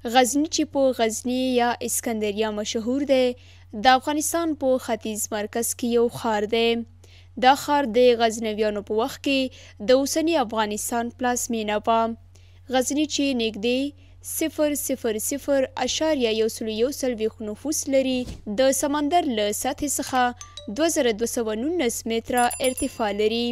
غزني چې په غزني یا اسکندریه مشهور دی، د افغانستان په ختیځ مرکز کې یو ښار دی. دا ښار د غزنویانو په وخت کې د اوسني افغانستان پلازمینه وه. غزني چې نږدې 000.141 نفوس لري، د سمندر له سطحې څخه 2219 متره ارتفاع لري.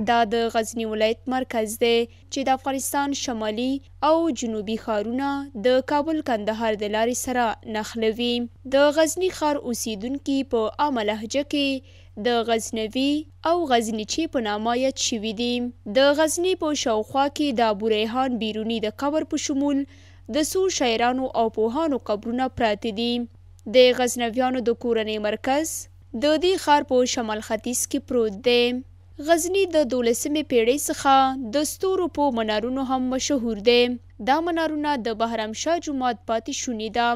دا د غزني ولایت مرکز دی چې د افغانستان شمالي او جنوبي ښارونه د کابل کندهار د لارې سره نښلوي. د غزني ښار اوسیدونکي په عامه لهجه کې د غزنوي او غزنیچې په نامه یاد شوي دي. د غزني په شاوخوا کې د ابو ریحان بیروني د قبر په شمول د څو شاعرانو او پوهانو قبرونه پراته دي. د غزنویانو د کورنۍ مرکز د دې ښار په شمال ختیځ کې پروت دی. غزني د 12مې پېړۍ څخه د ستورو په منارونو هم مشهور دی. دا منارونه د بهرام شاه جومات پاتې شونې ده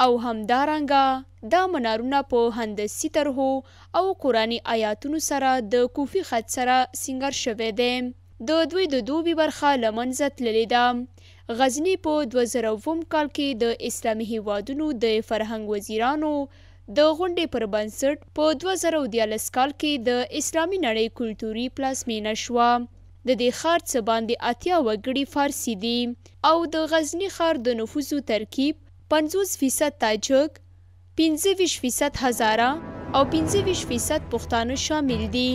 او همدارنګه دا منارونه په هندسي طرحو او قرآني آیاتونو سره د کوفي خط سره سینګار شوی دی. د دوی د دوبي برخه له منځه تللې ده. غزني په 2007 کال کې د اسلامي هیوادونو د فرهنګ وزیرانو د غونډې پر بنسټ په 2013 کال کې د اسلامي نړۍ کلتوري پلازمینه شوه. د دې ښار څه باندې 80 وګړي فارسي دي او د غزني ښار د نفوسو ترکیب 50% تاجک، 25% هزاره او 25% پښتانه شامل دي.